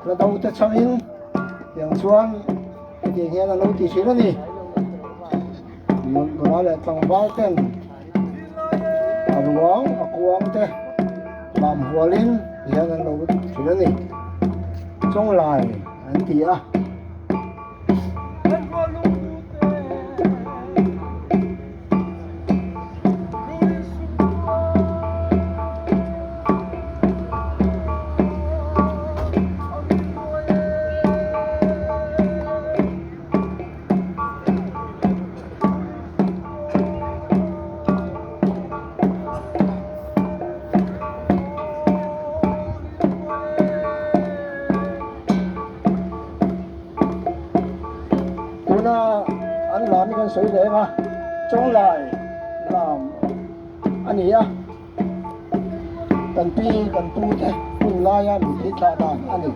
Hla do te chhangin tiang chuan hetiang hian an lo ti thin a ni. Nula leh tlangval ten a ruang a kuang te lam hualin hian an lo thin a ni. Chawnglai an ti a. Tuna an lam hi kan sawi reng a, Chawnglai lam a ni a, kan pi kan pu te hun laia mitthi thlah dan a ni.